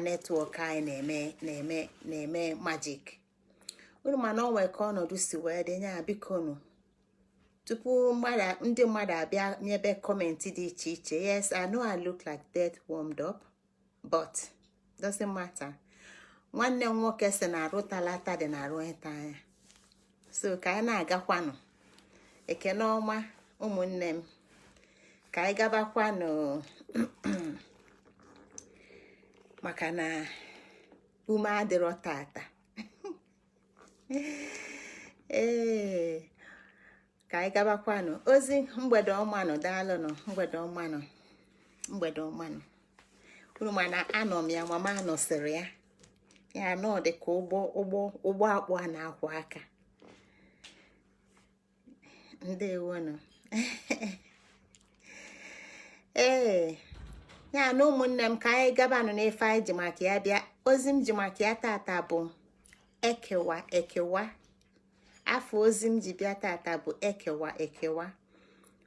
Network anyị na-eme na-eme na-eme magic unu, mana o nwee ka ọnọdụ si wee dị. Nya bikonu, tupu ndị mmadụ abịa nyebe comment dị iche iche. Yes, I know I look like dead warmed up, but doesn't matter. Nwanne m nwoke si na arụ talata dị na arụ ịta anya, so ka anyị na-agakwanụ. Ekene ọma, ụmụnne m, ka anyị gabakwanụ, maka na ume adịrọ tata. Ee, ka anyị gabakwanụ ozi. Mgbede ọmanụ, daalụnụ. Mgbede ọmanụ, mgbede ọmanụ unu. Mana anọ m ya, mama anọsịrị ya, ya nọ dị ka ụgbọ akpụ a na-akwụ aka. Ndewonụ. Ee, ya na ụmụnne m, ka anyị gabanụ n'ife anyị ji maka ya bịa. Ozi m ji maka ya tata bụ ekewa ekewa. Afọ ozi m ji bịa tata bụ ekewa ekewa.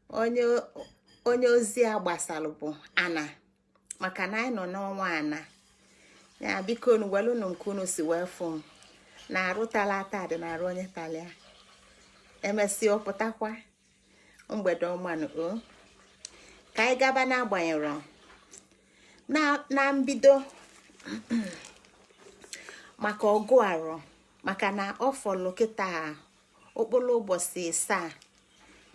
Onye ozi a gbasalụ bụ ana, maka na anyị nọ n'ọnwa ana. Ya biko nu, welụnụ nke unu si wee fụ m na arụtala ata dị na arụ onye talia emesịa ọpụtakwa. Mgbede ọmanụ o, ka anyị gaba. N'agbanyere na mbido maka ọgụ arọ, maka na ọ fọlụ kịta okporo ụbọchị 7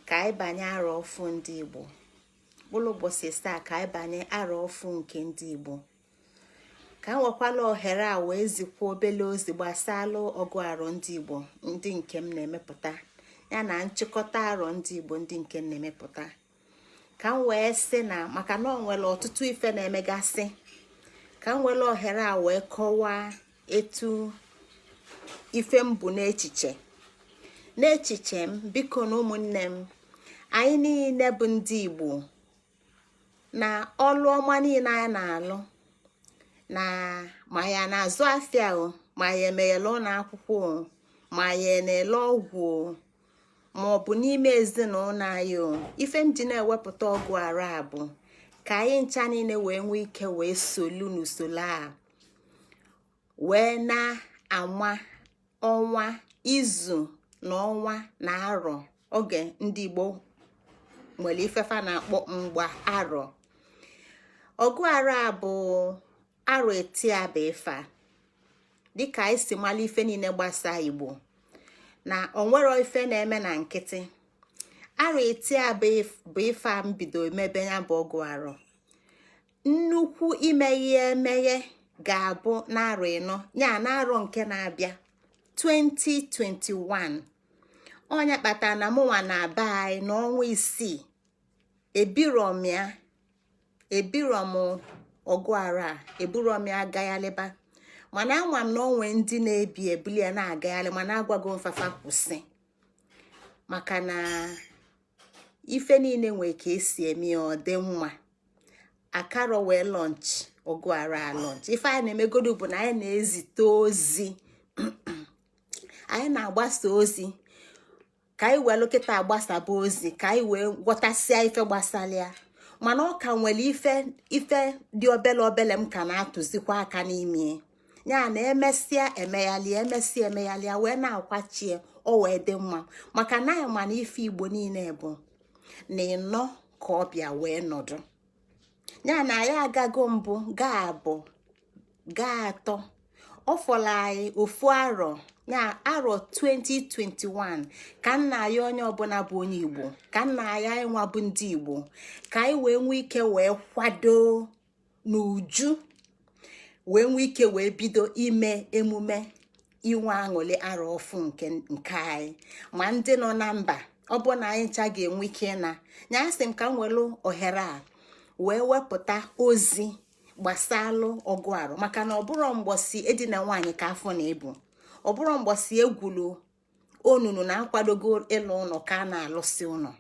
ka anyị banye arọ ọfụ ndị Igbo, mkpụrụ ụbọchị 7 ka anyị banye arọ ọfụ nke ndị Igbo, ka m nwekwala ohere a wee zikwa obele ozi gbasalụ ọgụ arọ ndị Igbo ndị nke m na-emepụta, ya na nchịkọta arọ ndị Igbo ndị nke m na-emepụta, ka m wee sị na maka na ọ nwere ọtụtụ ife na-emegasị, ka m were ohere a wee kọwaa etu ife m bụ n'echiche m. Biko na ụmụnne m, anyị niile bụ ndị Igbo, na ọlụ ọma niile anyị na-alụ, na ma ya na-azụ afịa o, ma ya emeghele ụlọ akwụkwọ o, ma ya na-ele ọgwụ o, ma ọ bụ n'ime ezinụlọ anyị o, ife m ji na-ewepụta ọgụ ara a bụ ka anyị ncha niile wee nwee ike wee solu n'usoro a, wee na-ama ọnwa, izu na ọnwa na arọ. Oge ndị Igbo nwere ifefa na-akpọ mgba arọ. Ọgụ arọ a bụ arọ etia bụ ife a dịka anyị si mara ife niile gbasaa Igbo, na onwero ife na-eme na nkịtị. Arọ etia bụ ife a mbido emebe ya bụ ọgụ arọ. Nnukwu imeghe emeghe ga-abụ n'arọ 4, ya na arọ nke na-abịa, 2021. Onye kpatara na mụnwa na-aba anyị n'ọnwa 6 ebiro m ya, ebiro m ọgụ ara a, eburo m ya agaghalịba. Mana anwa m na onwe ndị na-ebi ebuli ya na-agaghalị, mana agwago mfafa kwụsị, maka na ife niile nwee ka esi eme ya ọ dị mma. Akarọ wee launch ọgụ ara a launch. Ife anyị na-emegodu bụ na anyị na-ezite ozi, anyị na-agbasa ozi, ka anyị welu kịta agbasaba ozi, ka anyị wee ghọtasịa ife gbasara ya. Mana ọ ka nwere ife dị obele obele m ka na-atụzikwa aka n'ime ya, na emesịa emeghalịa, emesịa emeghalịa, wee na-akwachie o wee dị mma, maka na anyị ma na ife Igbo niile bụ na ịnọ ka ọ bịa wee nọdụ ya, na anyị agago mbụ, gaa abụọ, gaa atọ, ọ fọrọ anyị ofu arọ, ya arọ 2021. Ka nna anyị, onye ọbụla bụ onye Igbo, ka nna anyị, anyị nwa bụ ndị Igbo, ka anyị wee nwee ike wee kwado n'uju, wee nwee ike wee bido ime emume inwe aṅụrị arọ ọfụ nke anyị. Ma ndị nọ na mba, ọ bụ na anyị ncha ga-enwe ike ịna nya. Asị m ka m welu ohere a wee wepụta ozi gbasalụ ọgụ arụ, maka na ọbụrụ mgbọsi edina nwaanyị ka afọ na-ebu, ọbụrụ mgbọsi egwulu onunu na akwadogo ịlụ ụlọ ka a na-alụsị ụlọ.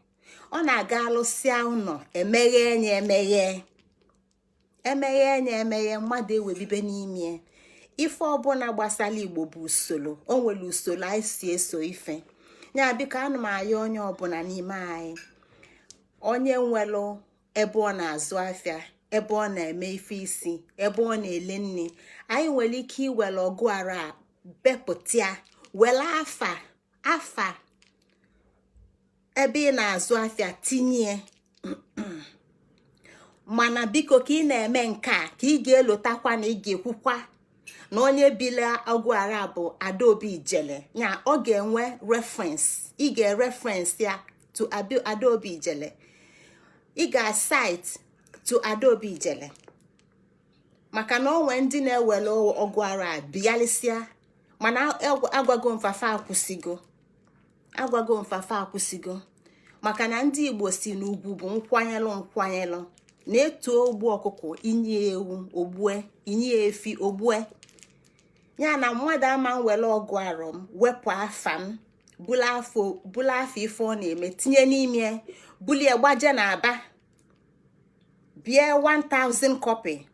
Ọ na-aga alụsịa ụlọ, emeghe enye, emeghe, emeghe enye, emeghe, mmadụ ewebibe n'ime. Ife ọbụla gbasara Igbo bụ usoro. O nwere usoro anyị si eso ife ya. Biko, ana m ayọ onye ọbụla n'ime anyị, onye nwere ebe ọ na-azụ afịa. Ebe ọ na-eme ife isi, ebe ọ na-ele nri, anyị nwere ike iwere ọgụ ara a bepụta, were afa afa ebe ị na-azụ afịa tinye. Mana biko, ka ị na-eme nke a, ka ị ga-elotakwa na ị ga-ekwukwa na onye bile ọgụ ara bụ Adaobi Ijele ya. Ọ ga-enwe reference, ị ga-reference ya to Adaobi Ijele, ị ga-cite to Adaobi Ijele, maka na onwe ndị na-ewere ọgụ ara bịalịsịa. Mana agwago mfafa akwụsịgo, agwago mfafa akwụsịgo, maka na ndị Igbo si n'ugwu bụ nkwanyelụ nkwanyelụ na-eto ogbu ọkụkọ, inye ewu ogbue, inye efi ogbue. Ya na mmadụ ama nwere ọgụ arọ m wepụ afa m, bulu afọ ife ọ na-eme tinye n'ime, bulie gbaje na Aba, bie 1000 copy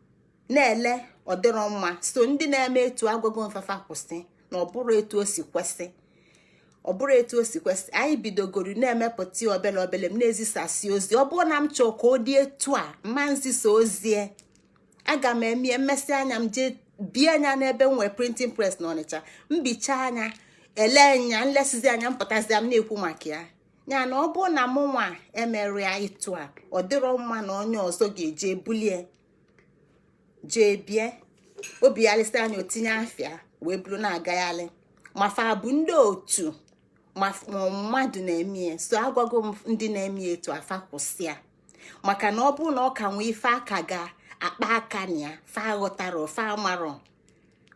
na-ele. Ọdịrọ mma. So ndị na-eme etu, agwago mfafa kwụsị, na ọ bụrụ etu o si kwesị, ọ bụrụ etu o si kwesị. Anyị bidogoro na-emepụta obele obele, m na-ezisasi ozi. Ọ bụrụ na m chọọ ka ọ dị etu a mma nzisa ozie, aga m emie mmesị anya m jee bie anya n'ebe m nwee printing press na Ọnịcha, mbicha anya, ele anya, nlesizi anya, mpụtazi m na-ekwu maka ya. Ya na ọ bụrụ na mụ nwa emerụ ya ịtụ a, ọ dịrọ mma na onye ọzọ ga-eje bulie jee bie obi ya lịsị anya, otinye afịa wee buru na-agagharị. Ma fa bụ ndị otu, ma mmadụ na-eme. So agwago m ndị na-eme etu afa kwụsị ya, maka na ọ bụrụ na ọ ka nwee ife aka ga-akpa aka na ya, fa ghọtara, fa amarọ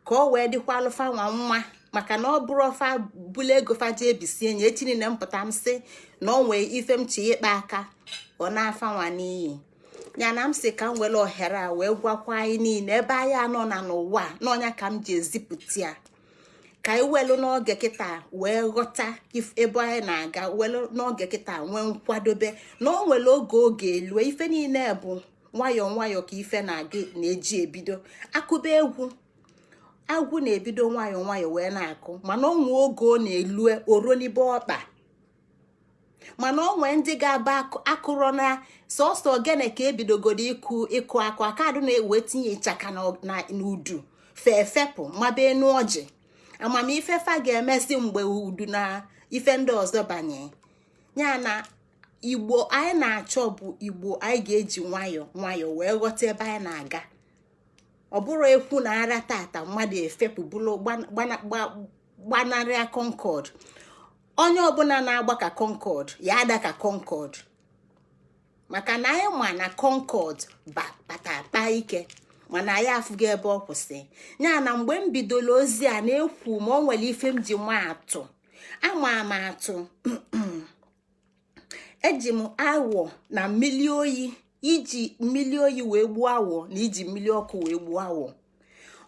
ka ọ wee dịkwalụ fa nwa nwa, maka na ọ bụrụ fa bulu ego fa ji ebisie nye echi niile, mpụta m sị na ọ nwee ife m chi ịkpa aka, ọ na-afa nwa n'iyi. Ya na m sị ka m were ohere a wee gwakwa anyị niile ebe anyị anọ na n'ụwa n'ọnya ka m ji ezipụta ya, ka anyị welu n'oge kịta wee ghọta ebe anyị na-aga, welu n'oge kịta nwee nkwadobe na o nwere oge oge elue. Ife niile bụ nwayọọ nwayọọ ka ife na-aga na-eji ebido akụba egwu. Agwụ na-ebido nwayọọ nwayọọ wee na-akụ, mana onwe oge ọ na-elue oronibe ọkpa. Mana onwe ndị ga-aba akụrọ na sọsọ ogene ka ebidogodo ịkụ ịkụ akụ akadụ na-ewe tinye ịchaka na udu fefepụ maba enu ọjị. Amamife fa ga-emezi mgbe udu na ife ndị ọzọ banye ya. Na Igbo anyị na-achọ bụ Igbo anyị ga-eji nwayọọ nwayọọ wee ghọta ebe anyị na-aga. Ọ bụrụ ekwu na ara tata mmadụ efepụ bụrụ gbanarịa Concorde. Onye ọbụla na-agba ka Concorde ya ada ka Concorde, maka na anyị ma na Concorde bata akpa ike, mana anyị afụgo ebe ọ kwụsị. Ya na mgbe m bidoro ozi a na-ekwu ma ọ nwere ife m ji maa atụ, ama m atụ, eji m awọ na mmiri oyi, iji mmiri oyi wee gbuo awọ na iji mmiri ọkụ wee gbuo awọ.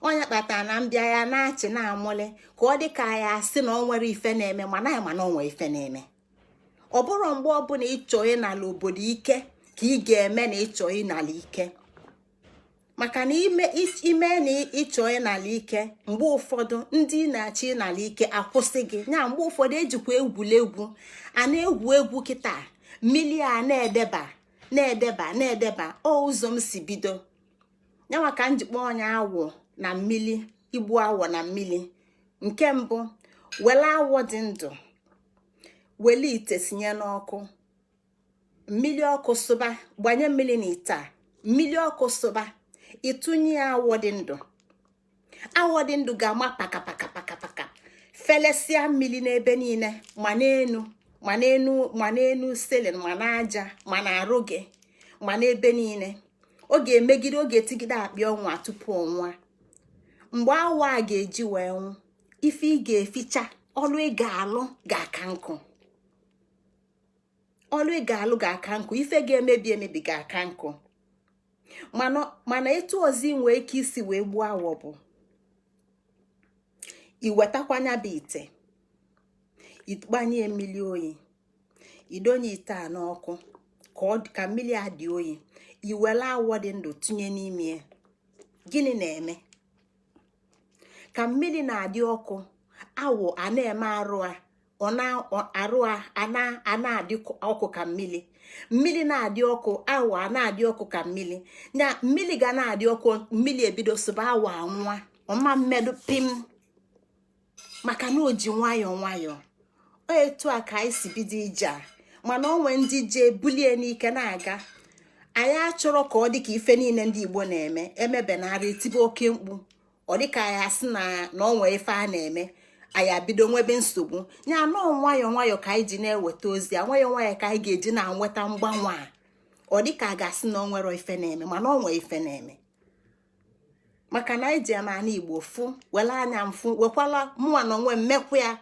Onye kpatara na mbịa ya na-achị na-amụlị ka ọ dị ka ya asị na ọ nwere ife na-eme, mana anyị ma na ọ nwere ife na-eme. Ọ bụrụ mgbe ọbụla ịchọ ịnala obodo ike ka ị ga-eme na ịchọ ịnala ike, maka na ime ime na ịchọ ịnala ike, mgbe ụfọdụ ndị na-achọ ịnala ike akwụsị gị. Ya mgbe ụfọdụ ejikwa egwuregwu a na-egwu egwu kịta, mmiri a na-edeba na-edeba na-edeba. Ọ ụzọ m si bido ya maka njikpa ọnya awọ na mmiri, igbu awọ na mmiri. Nke mbụ, were awọ dị ndụ, were ite sinye n'ọkụ, mmiri ọkụ sụba, gbanye mmiri na ite a, mmiri ọkụ sụba, ịtụnye ya awọ dị ndụ. Awọ dị ndụ ga-ama pakapakapakapaka, felesịa mmiri n'ebe niile, ma n'enu, ma n'enu, ma n'enu ceiling, ma n'aja, ma na-arụ gị, ma n'ebe niile. Ọ ga-emegide, ọ ga-etigide akpị ọnwa tupu ọnwa. Mgbe awa a ga-eji wee nwụ, ife ị ga-eficha, ọlụ ị ga-alụ ga-aka nkụ, ọlụ ị ga-alụ ga-aka nkụ, ife ga-emebi emebi ga-aka nkụ. Mana etu ọzọ ị nwee ike isi wee gbuo awọ bụ iwetakwanya bụ ite, ịgbanye mmiri oyi, idonye ite a n'ọkụ ka mmiri a dị oyi, iwere awọ dị ndụ tinye n'ime ya. Gịnị na-eme? Ka mmiri na-adị ọkụ, awọ a na-eme arụ a, ọ na arụ a na-adị ọkụ ka mmiri. Mmiri na-adị ọkụ, awa na-adị ọkụ ka mmiri na mmiri ga na-adị ọkụ. Mmiri ebido sụba, awa nwa ọma mmedu pim, maka na o ji nwayọọ nwayọọ. Etu a ka anyị si bido ije a, mana onwe ndị je bulie n'ike na-aga. Anyị achọrọ ka ọ dị ka ife niile ndị Igbo na-eme emebenara etibe oke mkpu, ọ dịka anyị asị na na onwe ife a na-eme, anyị abido nwebe nsogbu ya. Nọọ nwayọọ nwayọọ ka anyị ji na-eweta ozi a, nwayọọ nwayọọ ka anyị ga-eji na-nweta mgbanwe a. Ọ dịka a ga-asị na ọ nwere ife na-eme, mana ọ nwee ife na-eme, maka na anyị ji ama ana Igbo fụ were anya mfụ, wekwala mụnwa na onwe mmekwa ya,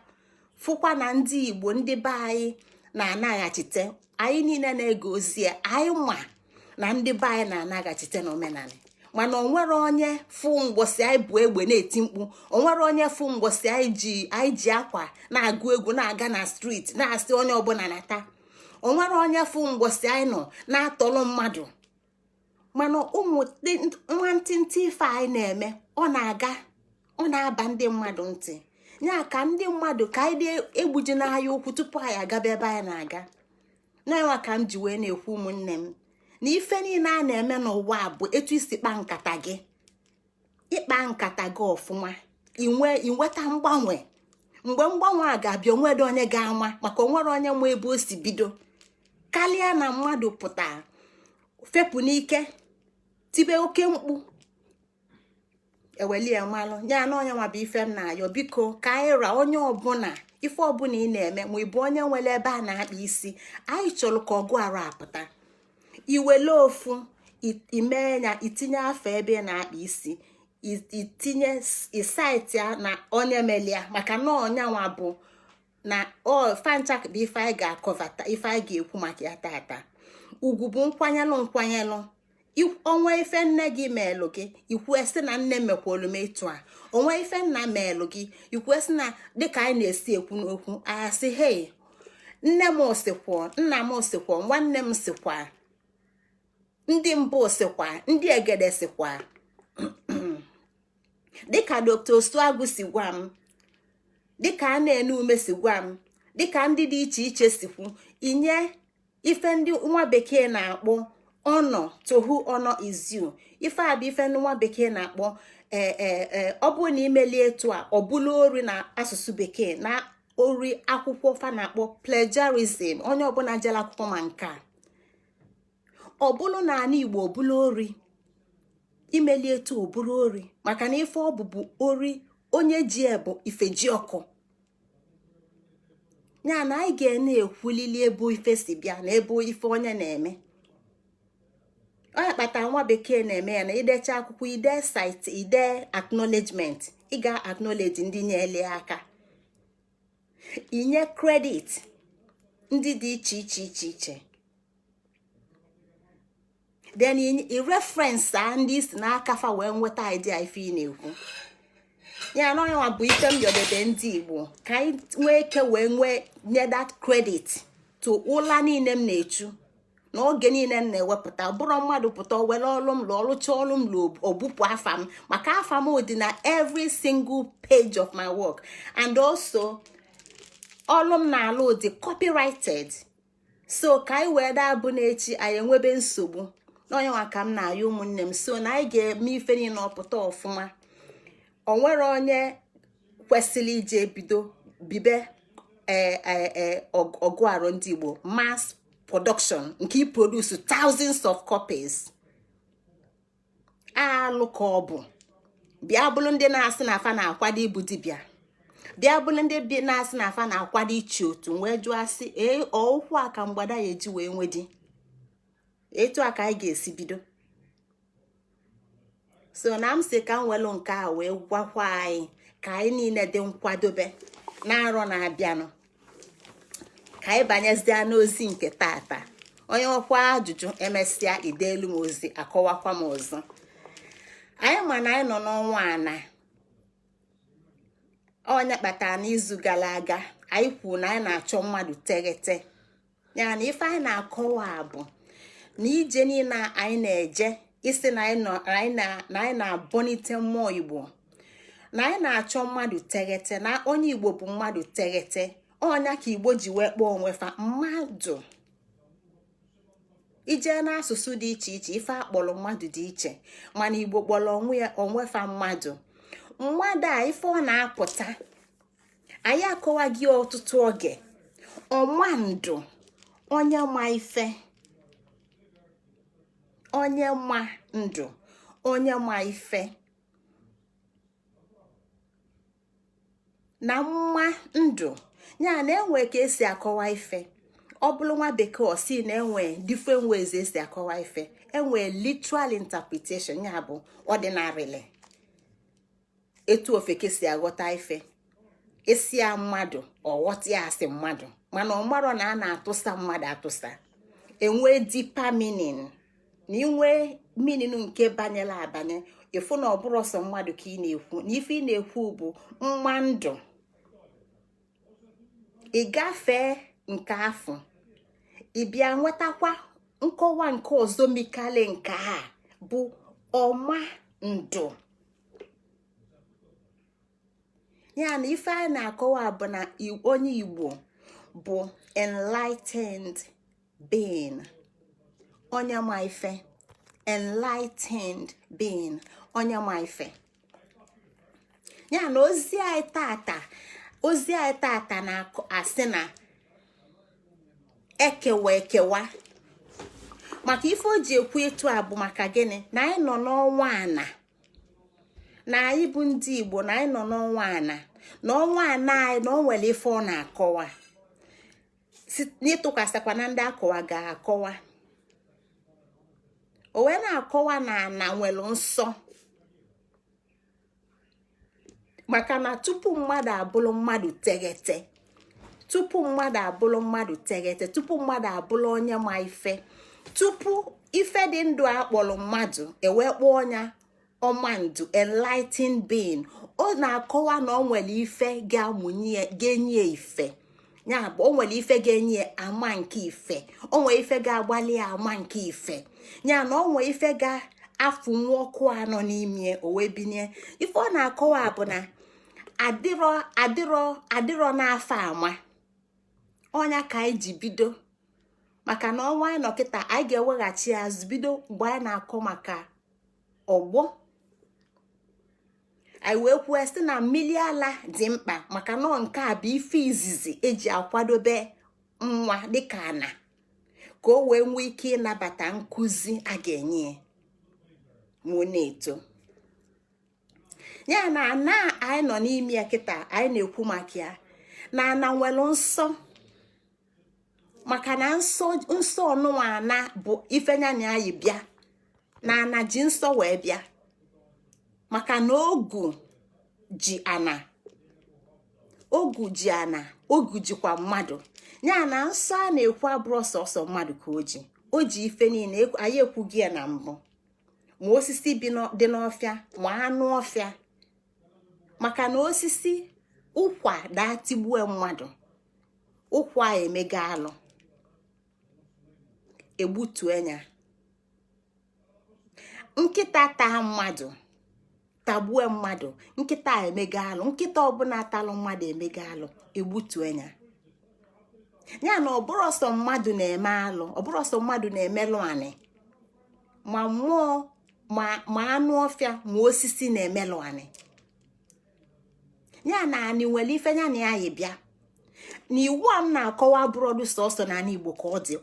fụkwa na ndị Igbo, ndị be anyị na-anaghachite. Anyị niile na-ege ozi ya, anyị ma na ndị be anyị na-anaghachite n'omenala, mana onwere onye fụ mgbosi anyị bụ egbe na-eti mkpu, onwere onye fụ mgbosi anyị ji akwa na-agụ egwu na-aga na street na-asị onye ọbụla nata, onwere onye fụ mgbosi anyị nọ na-atọlụ mmadụ. Mana ụmụ nwantịntị ife anyị na-eme, ọ na-aga, ọ na-aba ndị mmadụ ntị, ya ka ndị mmadụ ka anyị egbuji n'ahịa ụkwụ tupu anyị agaba ebe anyị na-aga. Na-enwe ka m ji wee na-ekwu, ụmụnne m, na ife niile a na-eme n'ụwa bụ etu isi kpa nkata gị. Ịkpa nkata gị ọfụma, inwe inweta mgbanwe. Mgbe mgbanwe a ga-abịa, onwede onye ga-ama, maka onwere onye ma ebe o si bido, karịa na mmadụ pụta fepụ n'ike tibe oke mkpu ewelie mmalụ ya. Na onye nwa bụ ife m na-ayọ, biko, ka anyị ra onye ọbụla, ife ọbụla ị na-eme, ma ị bụ onye nwere ebe a na-akpa isi, anyị chọrọ ka ọgụ arụ apụta. Iwele ofu ime ya, itinye afọ ebe ị na-akpa isi, itinye ịsaịtị ya na onye melia, maka na ọnyanwa bụ na ọ fancha bụ ife anyị ga-akọvata, ife anyị ga-ekwu maka ya tata. Ugwu bụ nkwanyelụ nkwanyelụ onwe ife nne gị meelụ gị, ikwu esi na nne mekwolu m etu a. Onwe ife nna meelụ gị, ikwu esi na dịka anyị na-esi ekwu n'okwu asị, "Hei, nne m sikwọ, nna m sikwa, nwanne m sikwa, ndị mbụ sikwa, ndị egede sikwa." Dịka Dr. Osuagwu si gwa m, dịka a na-ene ume si gwa m, dịka ndị dị iche iche si kwu, inye ife ndị nwa bekee na-akpọ honor to who honor is due. Ife a bụ ife ndị nwa bekee na-akpọ ee, ọ bụrụ na imelie etu a, ọ bụla ori na asụsụ bekee, na ori akwụkwọ fa na-akpọ plagiarism. Onye ọbụla jere akwụkwọ ma nke a, ọ bụrụ na ala Igbo ọbụla ori, imeli etu ọ bụrụ ori, maka na ife ọ bụ ori, onye ji bụ ifeji ọkụ ya. Na anyị ga na-ekwulili ebe ife si bịa na ebe ife onye na-eme. Onye kpatara nwa bekee na-eme ya na idecha akwụkwọ, ide cite, ide acknowledgement, ị ga acknowledge ndị nyele aka, inye credit ndị dị iche iche iche iche, then i reference a ndị isi n'aka fa wee nweta idea ife ị na-ekwu ya. Na onye nwa bụ ife m yọdebe ndị Igbo, ka anyị nwee ike wee nwee nye that credit to ụla niile m na-echu na oge niile m na-ewepụta. Bụrụ mmadụ pụta were ọlụ m lụọ, ọlụcha ọlụ m lụọ, ogbupụ afa m, maka afa m dị na every single page of my work, and also ọlụ m na-alụ dị copyrighted. So ka anyị wee daa bụ n'echi anyị enwebe nsogbu. N'onye nwa ka m na-ayọ, ụmụnne m, so na anyị ga-eme ife niile ọpụta ọfụma. O nwere onye kwesịrị ije bido bibe ee ọgụ arụ ndị Igbo mass production nke i produce thousands of copies, alụ ka ọ bụ bịa bụrụ ndị na-asị na afa na-akwado ibu dibịa, bịa bụrụ ndị bi na-asị na afa na-akwado ichi otu, wee jụọ asị, ee, ọụkwụ a ka mgbada ya eji wee nwedi. Etu a ka anyị ga-esi bido. So na m si ka m welu nke a wee gwakwa anyị ka anyị niile dị nkwadobe na-arọ na-abịanụ, ka anyị banyezie n'ozi nke tata. Onye ọkwa ajụjụ, emesịa ideelu m ozi, akọwakwa m ọzọ. Anyị ma na anyị nọ n'ọnwa ana, onye kpatara n'izu gara aga anyị kwuru na anyị na-achọ mmadụ teghete ya. Na ife anyị na-akọwa bụ na ije niile anyị na-eje isi na anyị na-abọnite mmụọ Igbo, na anyị na-achọ mmadụ teghete, na onye Igbo bụ mmadụ teghete. Ọnya ka Igbo ji wee kpọọ onwe fa mmadụ. Ijee n'asụsụ dị iche iche, ife akpọrọ mmadụ dị iche, mana Igbo kpọrọ onwe ya onwefa mmadụ. Mmadụ a, ife ọ na-apụta, anyị akọwaghị ọtụtụ oge. Ọma ndụ, onye ma ife, onye ma ndụ, onye ma ife na mma ndụ ya na enwe ka esi akọwa ife. Ọ bụrụ nwa bekee, ọ sị na enwe different ways esi akọwa ife. Enwe literal interpretation, ya bụ ordinarily etu ofeke si aghọta ife. Esi ya mmadụ, ọ ghọta ya asị mmadụ, mana ọ marọ na a na-atụsa mmadụ atụsa. Enwe deeper meaning, na inwe meaning nke banyere abanye, ịfụ na ọ bụrụ sọ mmadụ ka ị na-ekwu, na ife ị na-ekwu bụ mma ndụ. Ị gafee nke afọ, ị bịa nwetakwa nkọwa nke ọzọ mikali nke a bụ ọma ndụ. Ya na ife a na-akọwa bụ na onye Igbo bụ enlightened being, onye ma ife. Enlightened being, onye ma ife. Ya na ozi anyị tata, ozi anyị tata na-asị na ekewa ekewa. Maka ife o ji ekwu etu a bụ maka gịnị? Na anyị nọ n'ọnwa ana, na anyị bụ ndị Igbo, na anyị nọ n'ọnwa ana, na ọnwa ana anyị na o nwere ife ọ na-akọwa, n'ịtụkwasịkwa na ndị akọwa ga-akọwa. O wee na-akọwa na ana nwere nsọ, maka na tupu mmadụ abụrụ mmadụ teghete, tupu mmadụ abụrụ mmadụ teghete, tupu mmadụ abụrụ onye ma ife, tupu ife dị ndụ akpọrọ mmadụ ewee kpọọ ọnya ọmandụ, enlightened being, ọ na-akọwa na ọ nwere ife ga-amụnye, ga-enye ya ife. Ya bụ, o nwere ife ga-enye ya ama nke ife, o nwere ife ga-agbalị ya ama nke ife, ya na o nwere ife ga-afụnwu ọkụ anọ n'ime o wee binye. Ife ọ na-akọwa bụ na adịrọ adịrọ adịrọ n'afọ ama ọnya ka anyị ji bido, maka na ọnwa anyị nọ kịta, anyị ga-eweghachi azụ bido mgbe anyị na-akọ maka ọgbọ anyị, wee kwuo sị na mmili ala dị mkpa, maka na nke a bụ ife izizi eji akwadobe nwa dịka ana, ka o wee nwee ike ịnabata nkụzi a ga-enye ya ma ọ na-eto. Ya na ana anyị nọ n'ime ya kịta anyị na-ekwu maka ya, na ana nwere nsọ, maka na nsọ nsọ ọnụnwa ana bụ ife nya na anyị bịa na ana ji nsọ wee bịa, maka na ogu ji ana, ogu ji ana, ogu jikwa mmadụ. Ya na nsọ a na-ekwu abụrụ sọsọ mmadụ ka o ji, o ji ife niile. Anyị ekwughị ya na mbụ, ma osisi bi dị n'ọfịa, ma anụ ọfịa, maka na osisi ụkwa daa tigbue mmadụ, ụkwa emega alụ, egbutue ya. Nkịta taa mmadụ, tagbue mmadụ, nkịta emega alụ. Nkịta ọbụla atalụ mmadụ emega alụ, egbutue ya. Ya na ọbụrụ ọsọ mmadụ na-eme alụ, ọbụrụ ọsọ mmadụ na-emelụ anị, ma mmụọ, ma anụ ọfịa, ma osisi na-emelụ anị. Ya na anị nwere ife ya na ya yi bịa. Na iwu a m na-akọwa bụrọdụ sọsọ n'ala Igbo ka ọ dị.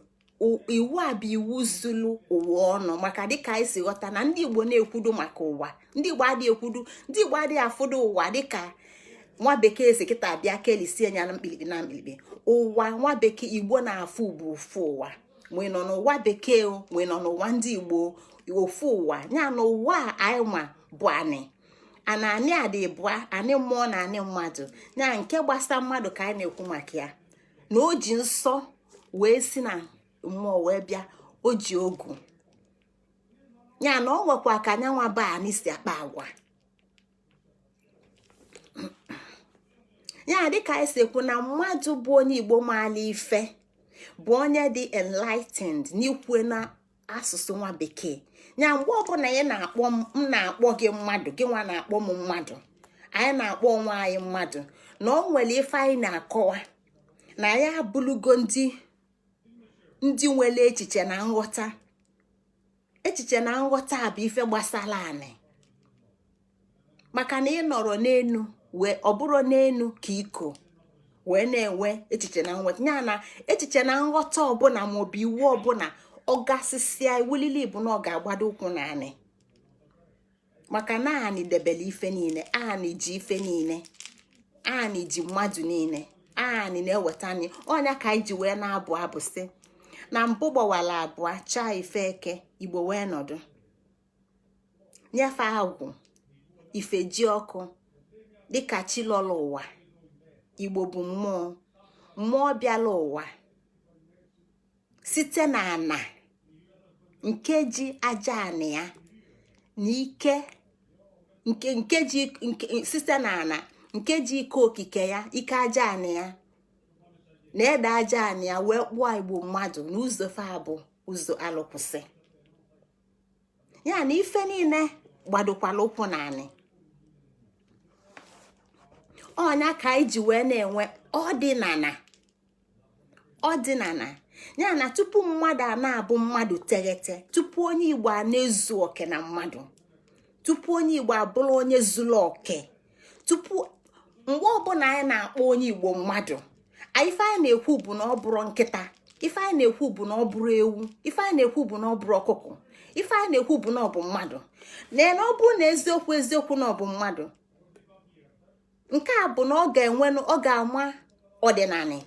Iwu a bụ iwu zulu ụwa ọnụ, maka dịka anyị si ghọta na ndị Igbo na-ekwudo maka ụwa, ndị Igbo adịghị ekwudo, ndị Igbo adịghị afụdo ụwa dịka nwa bekee si kịta bịa kelisie ya na mkpirikpi na mkpirikpi. Ụwa nwa bekee Igbo na-afụ bụ ofu ụwa. Ma ị nọ n'ụwa bekee, ma ị nọ n'ụwa ndị Igbo, ofu ụwa. Ya na ụwa a anyị ma bụ anị ana, anị a dị bụa anị mmụọ na anị mmadụ. Ya nke gbasa mmadụ ka anyị na-ekwu maka ya, na o ji nsọ wee si na mmụọ wee bịa, o ji ogu. Ya na ọ nwekwa ka anyanwa bụ anị si akpa agwa ya. Dịka anyị si ekwu na mmadụ bụ onye Igbo maala ife, bụ onye dị enlightened n'ikwu na asụsụ nwa bekee. Ya mgbe ọbụla ị na-akpọ m na-akpọ gị mmadụ, gị nwa na-akpọ m mmadụ, anyị na-akpọ onwe anyị mmadụ, na ọ nwere ife anyị na-akọwa na ya abụlugo ndị Ndị nwere echiche na nghọta, echiche na nghọta bụ ife gbasara anị, maka na ị nọrọ n'enu wee ọ bụrụ n'enu ka iko wee na-enwe echiche na nghọta ya, na echiche na nghọta ọbụla maọbụ iwu ọbụla ọ gasịsịa iwulili bụ na ọ ga-agbado ụkwụ naanị, maka na anị debere ife niile, anị ji ife niile, anị ji mmadụ niile, anị na-eweta anyị. Ọnya ka anyị ji wee na-abụ abụ sị na mbụ gbawara abụọ chaa ife eke, Igbo wee nọdụ nyefe agwụ ife ji ọkụ dịka chi lọrọ ụwa. Igbo bụ mmụọ, mmụọ bịala ụwa site na ana nke ji aja anị ya na ike nke ji nke site na ana nke ji ike okike ya, ike aja anị ya na ede aja anị ya, wee kpụọ Igbo mmadụ na ụzọ fa bụ ụzọ alụkwụsị ya, na ife niile gbadokwala ụkwụ na anị. Ọnya ka anyị ji wee na-enwe ọdịnala. Ọdịnala ya na tupu mmadụ a na-abụ mmadụ teghete, tupu onye Igbo a na-ezu oke na mmadụ, tupu onye Igbo abụrụ onye zuru oke, tupu mgbe ọbụla anyị na-akpọ onye Igbo mmadụ, ife anyị na-ekwu bụ na ọ bụrụ nkịta, ife anyị na-ekwu bụ na ọ bụrụ ewu, ife anyị na-ekwu bụ na ọ bụrụ ọkụkọ, ife anyị na-ekwu bụ na ọ bụ mmadụ. Na ọ bụrụ na eziokwu eziokwu na ọ bụ mmadụ, nke a bụ na ọ ga-enwe, ọ ga-ama ọdịnala,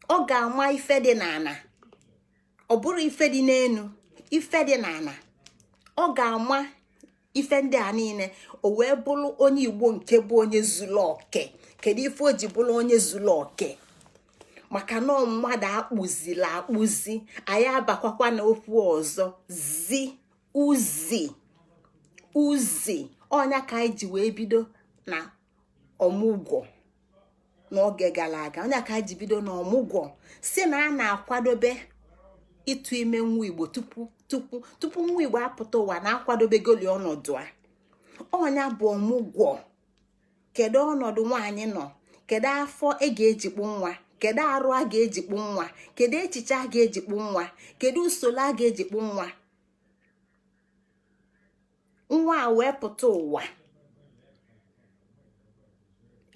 ọ ga-ama ife dị n'ala. Ọ bụrụ ife dị n'elu, ife dị n'ala, ọ ga-ama ife ndị a niile, o wee bụrụ onye Igbo nke bụ onye zuru oke. Kedu ife o ji bụrụ onye zuru oke? Maka na mmadụ akpụzila akpụzi. Anyị abakwakwa na okwu ọzọ zi uzi uzi. Ọnya ka anyị ji wee bido na ọmụgwọ n'oge gara aga. Ọnya ka anyị ji bido na ọmụgwọ si na a na-akwadobe ịtụ ime nwa Igbo tupu nwa Igbo apụta ụwa, na-akwadobegoli ọnọdụ a. Ọnya bụ ọmụgwọ. Kedu ọnọdụ nwaanyị nọ? Kedu afọ e ga-ejikpu nwa? Kedu arụ a ga-ejikpu nwa? Kedu echiche a ga-ejikpu nwa? Kedu usoro a ga-ejikpu nwa? Nwa a wee pụta ụwa,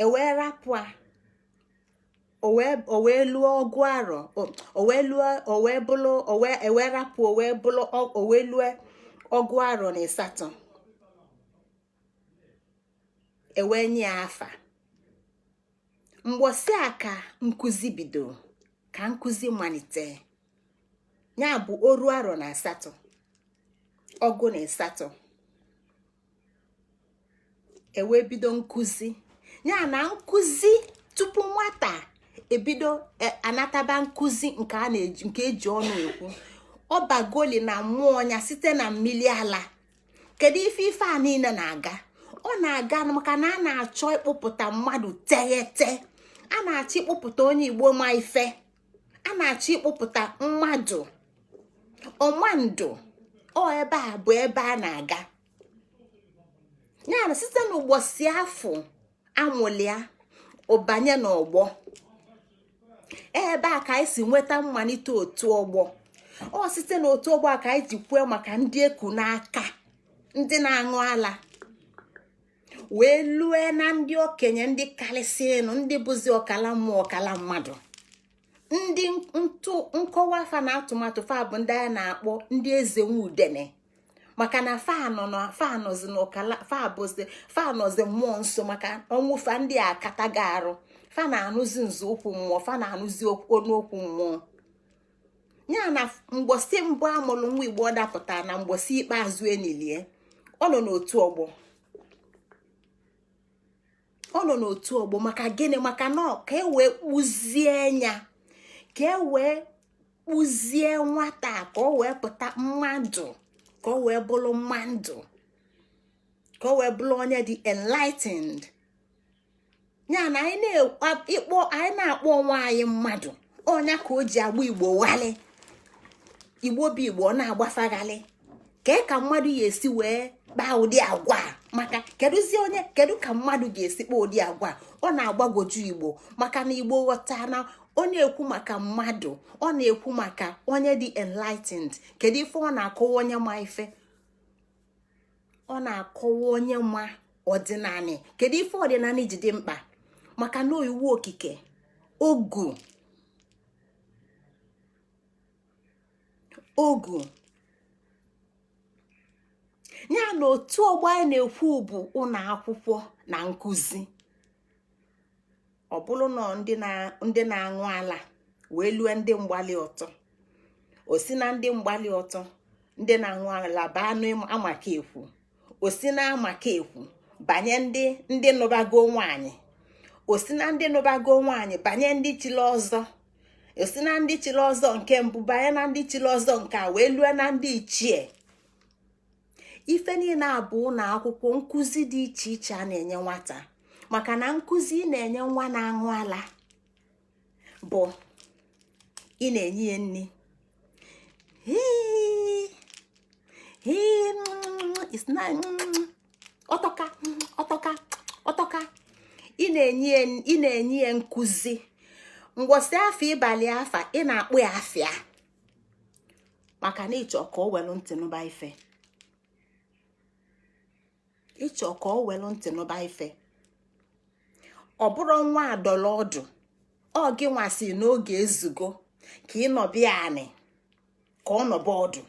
ewee rapụ a, o wee lụọ ọgụ arọ, o wee lụọ, o wee bụlụ, o wee ewee rapụ, o wee bụlụ, o wee lụọ 88, ewee nye ya afa. Mgbọsị a ka nkụzi bido, ka nkụzi malite. Ya bụ 88, 18, ewee bido nkụzi. Ya na nkụzi tupu nwata ebido anataba nkụzi nke a na-eji, nke eji ọnụ ekwu, ọbagoli na mmụọ ya site na mmili ala. Kedu ife a niile na-aga? Ọ na-aga maka na a na-achọ ịkpụpụta mmadụ teghete, a na-achọ ịkpụpụta onye Igbo ma ife, a na-achọ ịkpụpụta mmadụ ọmandụ. Ọ ebe a bụ ebe a na-aga. Ya na site n'ụbọchị afọ amụlịa, ụbanye n'ọgbọ, ebe a ka anyị si nweta mmalite otu ọgbọ. Ọ site n'otu ọgbọ a ka anyị ji kwue maka ndị eku n'aka, ndị na-aṅụ ala, wee lue na ndị okenye, ndị karịsịnụ, ndị bụzi ọkala mmụọ, ọkala mmadụ, ndị ntụ nkọwa fa na atụmatụ fa bụ ndị a na-akpọ ndị eze nwudene, maka na fa nọ na fa nọzi n'ọkala, fa bụzi, fa nọzi mmụọ nso, maka ọnwụ fa ndị a akatago arụ, fa na-anụzi nzọụkwụ mmụọ, fa na-anụzi ọnụokwu mmụọ. Ya na mgbọsị mbụ amụrụ nwa Igbo ọ dapụtara na mgbọsị ikpeazụ enilie, ọ nọ n'otu ọgbọ, ọ nọ n'otu ọgbọ. Maka gịnị? Maka na ka e wee kpụzie ya, ka e wee kpụzie nwata, ka ọ wee pụta mmadụ, ka ọ wee bụrụ mmadụ, ka ọ wee bụrụ onye dị enlightened. Ya na anyị na-ịkpọ, anyị na-akpọ onwe anyị mmadụ. Ọnya ka o ji agba Igbo ghalị. Igbo bụ Igbo, ọ na-agbafaghalị kee ka mmadụ ga-esi wee kpaa ụdị agwa a? Maka kedụzi onye, kedu ka mmadụ ga-esi kpaa ụdị agwa a? Ọ na-agbagwoju Igbo, maka na Igbo ghọta na Ọ na-ekwu maka mmadụ, ọ na-ekwu maka onye dị enlightened. Kedu ife ọ na-akọwa? Onye ma ife. Ọ na-akọwa onye ma ọdịnanị. Kedu ife ọdịnanị ji dị mkpa? Maka na iwu okike ogu ogu ya na otu ọgbọ anyị na-ekwu bụ ụlọ akwụkwọ na nkụzi. Ọ bụrụ na ndị na-aṅụ ala wee lue ndị mgbali ọtọ, o si na ndị mgbali ọtọ, ndị na-aṅụ ala, baa n'amaka ekwu, o si na amaka ekwu banye ndị nụbago nwaanyị, o si na ndị nụbago nwaanyị banye ndị chili ọzọ, o si na ndị chili ọzọ nke mbụ banye na ndị chili ọzọ nke a, wee lue na ndị ichie. Ife niile a bụ ụlọ akwụkwọ, nkụzi dị iche iche a na-enye nwata. Maka na nkụzi ị na-enye nwa na-aṅụ ala bụ ị na-enye ya nri. Ọtọka ọtọka ọtọka. Ị na-enye ya nkụzi ngwọsị afọ ịbalị afa ị na-akpụ ya afịa, maka na ịchọ ka o welu ntị nụba ife, ịchọ ka o welu ntị nụba ife. Ọ bụrụ nwa adọla ọdụ, ọ gị nwasị n'oge ezugo ka ị nọbịa anị ka ọ nọba ọdụ.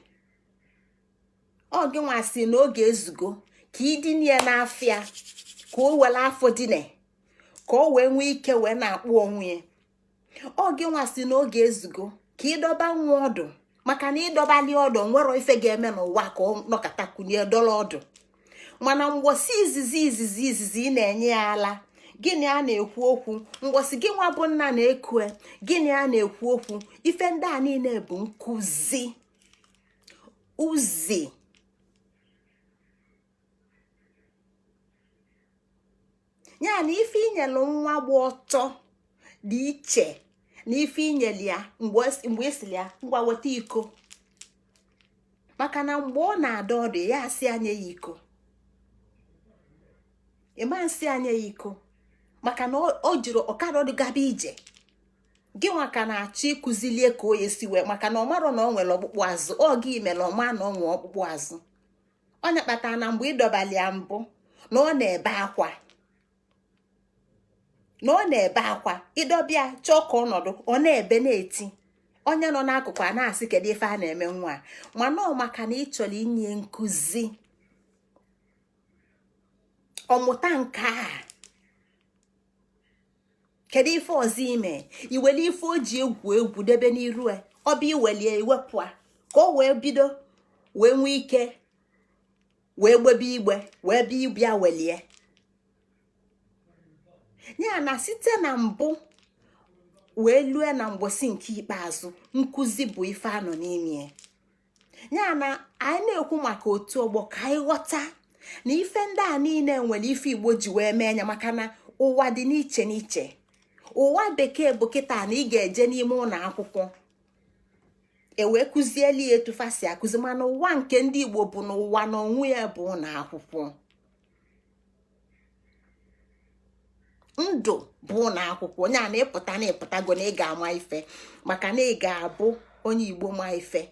Ọ gị nwasị n'oge ezugo ka ị dinie n'afịa, ka o were afọ dine, ka o wee nwee ike wee na-akpụ onwe ya. Ọ gị nwasị n'oge ezugo ka ịdọba nwa ọdụ, maka na ịdọbali ọdụ nwere ife ga-eme n'ụwa ka ọ nọkọta kunie dọrọ ọdụ. Mana mgbọsị izizi izizi izizi ị na-enye ya ala, gịnị a na-ekwu okwu? Mgbọsị gị nwa bụ nna na-ekue, gịnị a na-ekwu okwu? Ife ndị a niile bụ nkụzi uzi. Ya na ife inyelu nwa gba ọtọ dị iche na ife inyelu ya mgbe esiri ya ngwa weta iko. Maka na mgbe ọ na-adọ ọdụ, ya asị anya ya iko, ịma nsị anya ya iko, maka na o jiri ọkara ọdụ gaba ije. Gị nwa ka na-achọ ịkụzilie ka o esi wee, maka na ọ marọ na ọ nwere ọkpụkpụ azụ. Ọ gị mere ọma na ọ nwee ọkpụkpụ azụ. Onye kpatara na mgbe ịdọbali ya mbụ na ọ na-ebe akwa, na ọ na-ebe akwa, ịdọbịa chọọ ka ọnọdụ, ọ na-ebe na-eti. Onye nọ n'akụkụ a na-asị, kedu ife a na-eme nwa a? Mana ọ maka na ị chọrọ inye nkụzi ọmụta nke a. Kedu ife ọzọ ime? Iwere ife o ji egwu egwu debe n'iru ya, ọ bụ iwelie iwepụ a ka o wee bido wee nwee ike wee gbebe igbe wee bịa ịbịa welie ya. Na site na mbụ wee lue na mgbọsị nke ikpeazụ, nkụzi bụ ife anọ n'ime ya. Na anyị na-ekwu maka otu ọgbọ ka anyị ghọta na ife ndị a niile nwere ife Igbo ji wee mee ya, maka na ụwa dị n'iche n'iche. Ụwa bekee bụ kịta na ị ga-eje n'ime ụlọ akwụkwọ e wee kụzieli ya etu fa si akụzi, mana ụwa nke ndị Igbo bụ na ụwa na onwe ya bụ ụlọ akwụkwọ. Ndụ bụ ụlọ akwụkwọ. Ya na ịpụta na ịpụtago na ị ga-ama ife, maka na ị ga-abụ onye Igbo ma ife.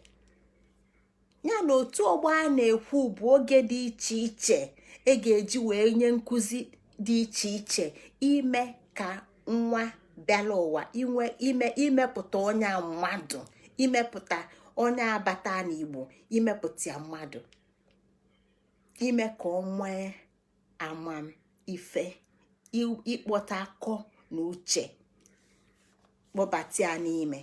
Ya na otu ọgbọ a na-ekwu bụ oge dị iche iche e ga-eji wee nye nkụzi dị iche iche ime ka nwa bịala ụwa inwe ime, imepụta onye mmadụ, imepụta onye abata n'Igbo, imepụta ya mmadụ, ime ka ọ nwee amamife, ịkpọta akọ na uche kpọbata ya n'ime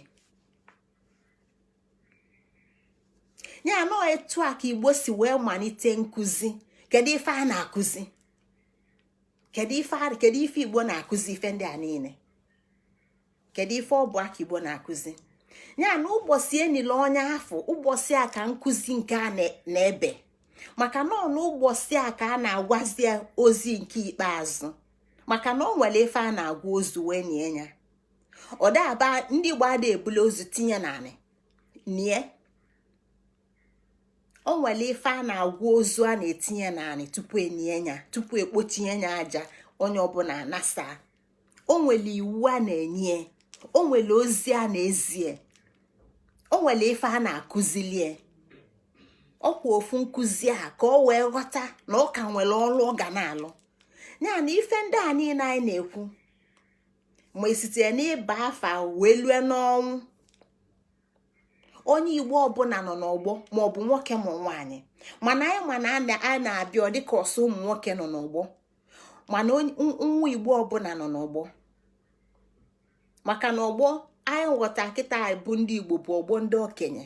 ya. Nọ etu a ka Igbo si wee malite nkụzi. Kedu ife a na-akụzi? Kedu ife Igbo na-akụzi? Ife ndị a niile, kedu ife ọ bụ aka Igbo na-akụzi? Ya na ụbọchị enile onye afọ, ụbọchị a ka nkụzi nke a na-ebe, maka na ọ n'ụbọchị a ka a na-agwazi ozi nke ikpeazụ, maka na ọ nwere ife a na-agwa ozu wee nie ya. Ọ daba ndị Igbo ada ebule ozu tinye n'anị nie. O nwere ife a na-agwa ozu a na-etinye n'anị tupu enie ya, tupu ekpotinye ya aja, onye ọbụla anasa. O nwere iwu a na-enye, O nwere ozi a na-ezie, o nwere ife a na-akụzilie. Ọkwa ofu nkụzi a ka ọ wee ghọta na ọ ka nwere ọrụ ọ ga na-alụ. Ya na ife ndị a niile anyị na-ekwu, ma esite n'ịba afa wee lue n'ọnwụ, onye Igbo ọbụla nọ n'ọgbọ, maọbụ nwoke ma nwaanyị. Mana anyị ma na a na-abịa, ọ dịka ọsọ ụmụ nwoke nọ n'ọgbọ, mana nwa Igbo ọbụla nọ n'ọgbọ, maka na ọgbọ anyị ghọta kịta bụ ndị Igbo bụ ọgbọ ndị okenye.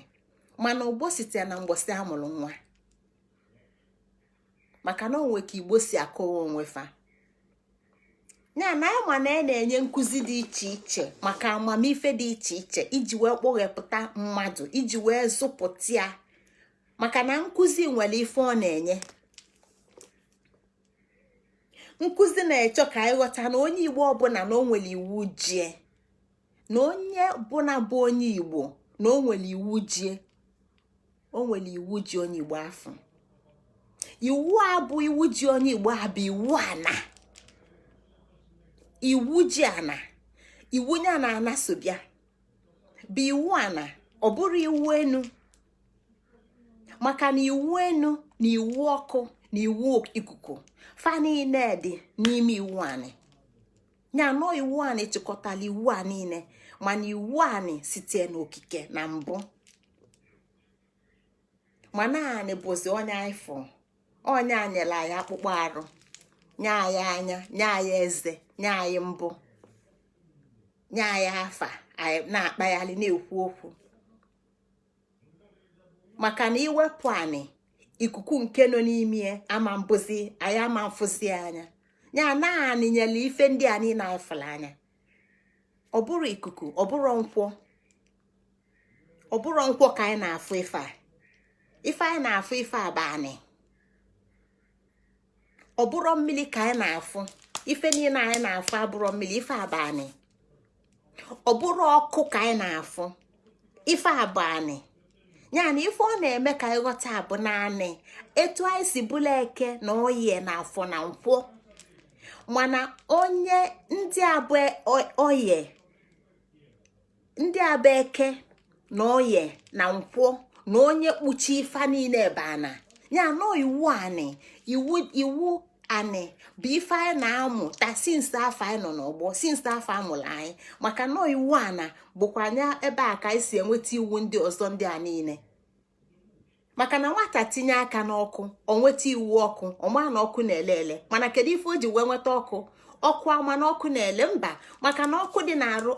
Mana ọgbọ site na mgbọsị amụrụ nwa, maka na onwe ka Igbo si akọwa onwe fa. Ya na anyị ma na a na-enye nkụzi dị iche iche maka amamife dị iche iche iji wee kpọghepụta mmadụ, iji wee zụpụta ya, maka na nkụzi nwere ife ọ na-enye. Nkụzi na-echọ ka anyị ghọta na onye Igbo ọbụla, na o nwere iwu jie, na onye ọbụla bụ onye Igbo, na o nwere iwu jie, o nwere iwu ji onye Igbo afọ. Iwu a bụ iwu ji onye Igbo a bụ iwu ana, iwu ji ana, iwu ya na ana so bịa bụ iwu ana. Ọ bụrụ iwu enu, maka na iwu enu na iwu ọkụ na iwu ikuku fa niile dị n'ime iwu anị. Ya nọ iwu anị chịkọtara iwu a niile, mana iwu anị site n'okike na mbụ. Mana anị bụzi onye anyị fụ, onye anyere anyị akpụkpọ arụ, nye anyị anya, nye anyị eze, nye anyị mbụ, nye anyị afa, anyị na-akpagharị, na-ekwu okwu. Maka na iwepụ anị, ikuku nke nọ n'ime ama mbụzi anyị, ama mfụzi anya. Ya naanị nyere ife ndị a niile anyị fụrụ anya. Ọ bụrụ ikuku, ọ bụrụ nkwọ, ọ bụrụ nkwọ ka anyị na-afụ ife a. Ife anyị na-afụ ife a bụ anị. Ọ bụrụ mmiri ka anyị na-afụ ife niile anyị na-afụ, abụrọ mmiri, ife a bụ anị. Ọ bụrụ ọkụ ka anyị na-afụ ife a bụ anị. Ya na ife ọ na-eme ka anyị ghọta bụ naanị etu anyị si bụla Eke na Oye na Afọ na Nkwọ. Mana onye ndị abụ Oye, ndị abụ Eke na Oye na Nkwọ, na onye kpuchi ife niile ebe ana ya nọ iwu anị. Iwu, iwu anị bụ ife anyị na-amụ ta since afọ anyị nọ n'ọgbọ, since afọ amụrụ anyị, maka nọ iwu ana bụkwa anya ebe a ka anyị si enweta iwu ndị ọzọ ndị a niile. Maka na nwata tinye aka n'ọkụ, ọ nweta iwu ọkụ, ọma na ọkụ na-ele ele. Mana kedu ife o ji wee nweta ọkụ? Ọkụ ama na ọkụ na-ele? Mba, maka na ọkụ dị na-arụ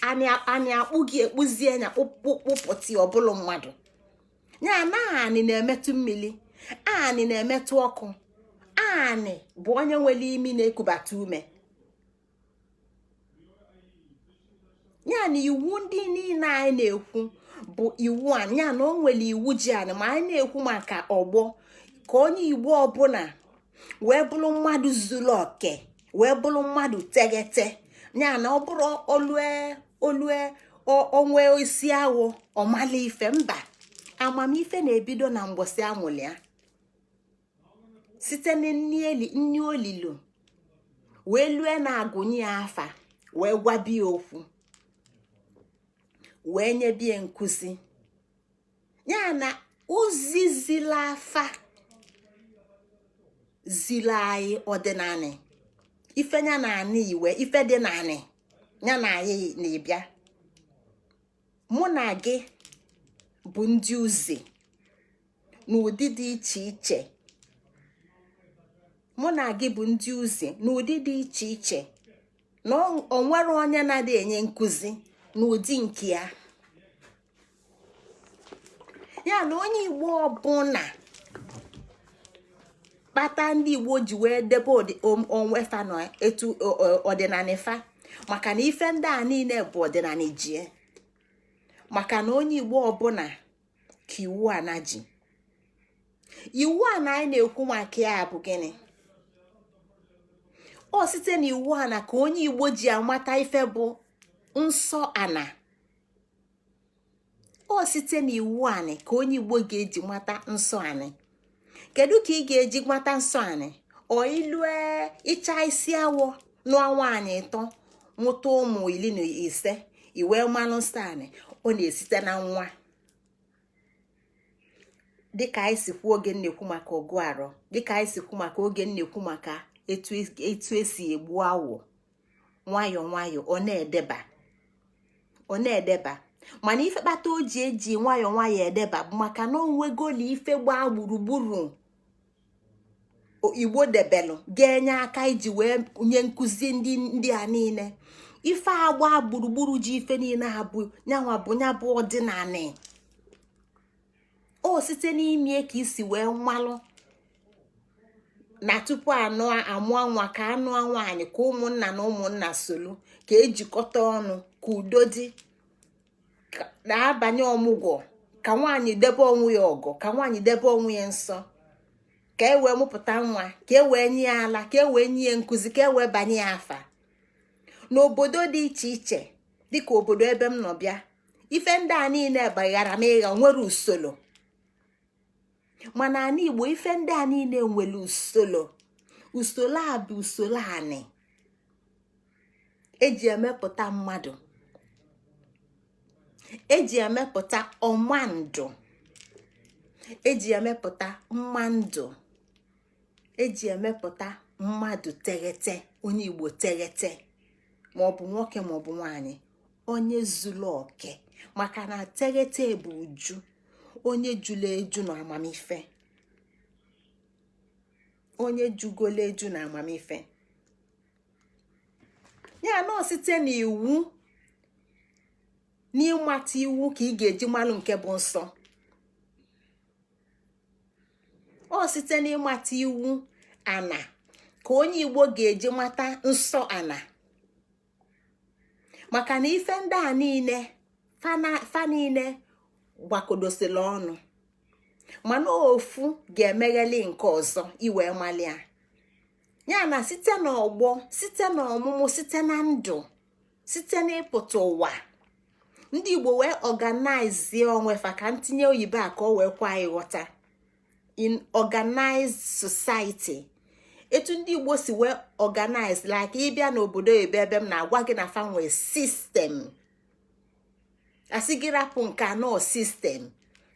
anyị akpụ gị, ekpuzie anya, kpụpụta ọbụlụ mmadụ. Ya na anị na-emetụ mmiri, anị na-emetụ ọkụ. Anị bụ onye nwere imi na-ekubata ume. Ya na iwu ndị niile anyị na-ekwu bụ iwu anị. Ya na o nwere iwu ji anị. Ma anyị na-ekwu maka ọgbọ, ka onye Igbo ọbụla wee bụrụ mmadụ zuru oke, wee bụrụ mmadụ teghete. Ya na ọ bụrụ olue olue onwe isi awọ ọmala ife, mba. Amamife na-ebido na mgbọsị amụlụ ya, site na nni olilo wee lue na-agụnye ya afa, wee gwabie okwu, wee nyebie nkụzi. Ya na uzizila afa zili anyị ọdịnanị, ife ya na anị iwe, ife dị naanị ya na anyị na-ebịa. Mụ na gị bụ ndị uzi n'ụdị dị iche iche. Mụ na gị bụ ndị uzi n'ụdị dị iche iche, na o nwere onye na-adị enye nkụzi n'ụdị nke ya. Ya na onye Igbo ọbụla kpata ndị Igbo ji wee debe onwe fa na etu ọdịnala fa, maka na ife ndị a niile bụ ọdịnala jie. Maka na onye Igbo ọbụla ka iwu ana ji. Iwu ana anyị na-ekwu maka ya bụ gịnị? Ọ site na iwu ana ka onye Igbo ji amata ife bụ nsọ ana. Ọ site na iwu anị ka onye Igbo ga-eji mata nsọ anị. Kedu ka ị ga-eji mata nsọ anị? Ọ ilue ịcha isi awọ, nụọ nwaanyị ịtọ, mụta ụmụ 15. Iwee malụ nsọ anị, ọ na-esite na nwa, dịka anyị si kwuo oge nnekwu maka ọgụ arọ, dịka anyị si kwu maka oge nnekwu maka etu esi egbu awọ nwayọọ nwayọọ, ọ na-edeba, ọ na-edeba. Mana ife kpata o ji eji nwayọọ nwayọọ edeba bụ maka na onwegoli ife gbaa gburugburu Igbo debelụ ga-enye aka iji wee nye nkụzi ndị a niile. Ife agba gburugburu ji ife niile ha bụ nyanwa bụ nya bụ ọdịnanị. O site n'ime ka isi wee mmalụ na tupu anụ amụọ nwa, ka anụọ nwaanyị, ka ụmụnna na ụmụnna solu, ka ejikọta ọnụ, ka udo dị, na-abanye ọmụgwọ, ka nwaanyị debe onwe ya ọgọ, ka nwaanyị debe onwe ya nsọ, ka e wee mụpụta nwa, ka e wee nye ya ala, ka e wee nye ya nkụzi, ka e wee banye ya afa. N'obodo dị iche iche, dịka obodo ebe m nọ bịa, ife ndị a niile baghara m ịgha nwere usoro. Mana ana Igbo, ife ndị a niile nwere usoro. Usoro a bụ usoro anị eji emepụta mmadụ, eji emepụta ọmandụ, eji emepụta mma ndụ, eji emepụta mmadụ teghete, onye Igbo teghete, maọbụ nwoke maọbụ nwanyị, onye zuru oke. Maka na teghete bụ uju, onye julu eju na amamife, onye jugolo eju na amamife ya nọ site n'iwu, n'ịmata iwu ka ị ga-eji malụ nke bụ nsọ. Ọ site n'ịmata iwu ana ka onye Igbo ga-eji mata nsọ ana. Maka na ife ndị a niile fa niile gbakọdosila ọnụ, mana ofu ga-emegheli nke ọzọ iwee malia ya. Na site n'ọgbọ, site n'ọmụmụ, site na ndụ, site n'ịpụta ụwa, ndị Igbo wee organize onwe fa, ka ntinye oyibo a ka ọ wee kwa ịghọta, in organized society. Etu ndị Igbo si wee organize, like ịbịa n'obodo oyibo ebe m na-agwa gị na fa nwee system, asị gị rapụ nke anọ system.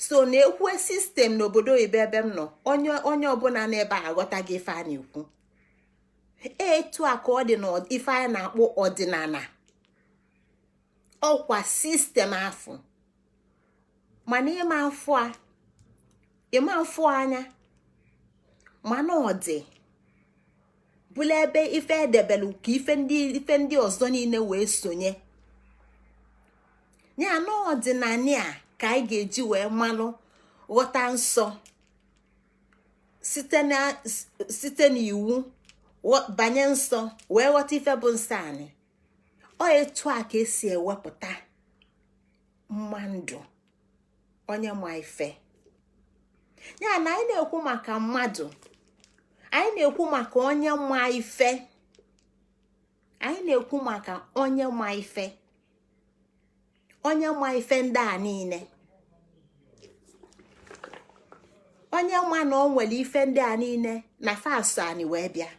So na-ekwue system n'obodo oyibo ebe m nọ, onye ọbụla n'ebe a aghọta gị ife a na-ekwu. Etu a ka ọ dị n'ife anyị na-akpọ ọdịnala, ọkwa system afụ. Mana ịma mfụ anya, mana ọ dị bụla ebe ife edebelu ka ife ndị ọzọ niile wee sonye ya. Na ọdịnala a ka anyị ga-eji wee malụ, ghọta nsọ site n'iwu banye nsọ, wee ghọta ife bụ nsọ anyị. Ọ etu a ka esi ewepụta mma ndụ, onye ma ife ya. Na anyị na-ekwu maka mmadụ, anyị na-ekwu maka onye ma ife, anyị na-ekwu maka onye ma ife, onye ma ife ndị a niile, onye ma na ọ nwere ife ndị a niile na fasọ anyị wee bịa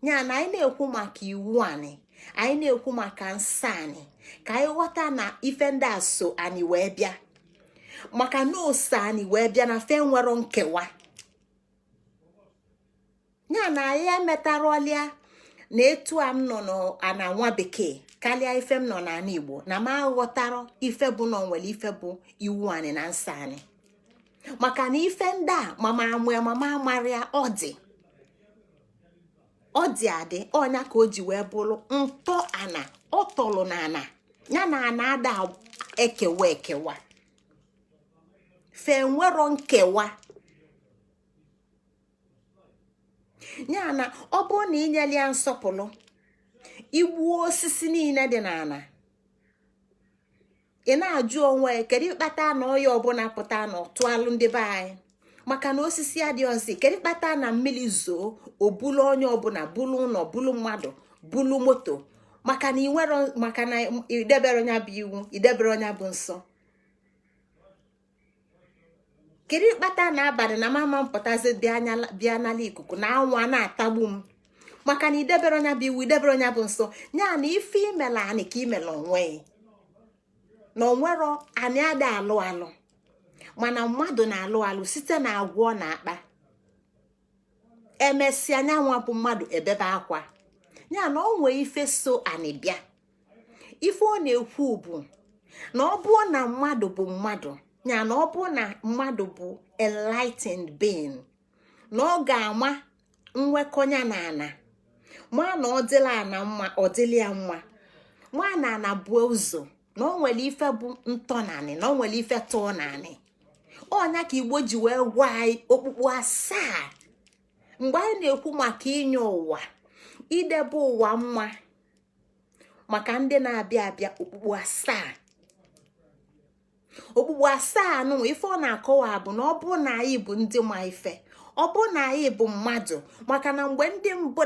ya. Na anyị na-ekwu maka iwu anyị, anyị na-ekwu maka nsọ anyị, ka anyị ghọta na ife ndị a so anyị wee bịa, maka na ose anyị wee bịa na fe nwere nkewa ya. Na anyị emetarọlia na etu a m nọ na nwa bekee karịa ife m nọ n'ala Igbo, na m aghọtarọ ife bụ na onwere ife bụ iwu anyị na nsọ anyị. Maka na ife ndị a, mama amụ ya, mama amarịa, ọ dị, ọ dị adị. Ọnya ka o ji wee bụrụ ntọ ana, ọ tọrọ na ana ya na ana ada ekewa ekewa, fe nwero nkewa ya. Na ọ bụrụ na inyela ya nsọpụrụ, igbuo osisi niile dị n'ala, ị na-ajụ onwe kedu kpata na ọya ọbụla pụta na ọtụalụ ndị be anyị, maka na osisi adịghịzi. Kedu kpata na mmiri zoo, obulu onye ọbụla, bulu ụlọ, bulu mmadụ, bulu moto? Maka na inwero, maka na idebere onye bụ iwu, idebere onye bụ nsọ. Kedu kpata na abalị na mama mpụtazi bịa n'ala ikuku na anwụ a na-atagbu m? Maka na idebere onye bụ iwu, idebere onye bụ nsọ. Ya na ife imela anị ka imela onwe. Na onwero anyị ada alụ alụ, mana mmadụ na-alụ alụ site na agwa ọ na-akpa. Emesịa, nyanwa bụ mmadụ ebebe akwa ya na ọ nwee ife so anị bịa. Ife ọ na-ekwu bụ na ọ bụrụ na mmadụ bụ mmadụ, ya na ọ bụrụ na mmadụ bụ enlightened being, na ọ ga-ama nwekọnya na ana, ma na ọ dịla ana mma, ọ dịla ya mma, ma na ana bụ ụzọ, na ọ nwere ife bụ ntọnanị, na ọ nwere ife tụọ naanị. Ọnya ka Igbo ji wee gwa anyị okpukpu asaa mgbe anyị na-ekwu maka inye ụwa, idebe ụwa mma maka ndị na-abịa abịa. Okpukpu asaa, okpukpu asaa nụ, ife ọ na-akọwa bụ na ọ bụ na anyị bụ ndị ma ife, ọ bụ na anyị bụ mmadụ, maka na mgbe ndị mbụ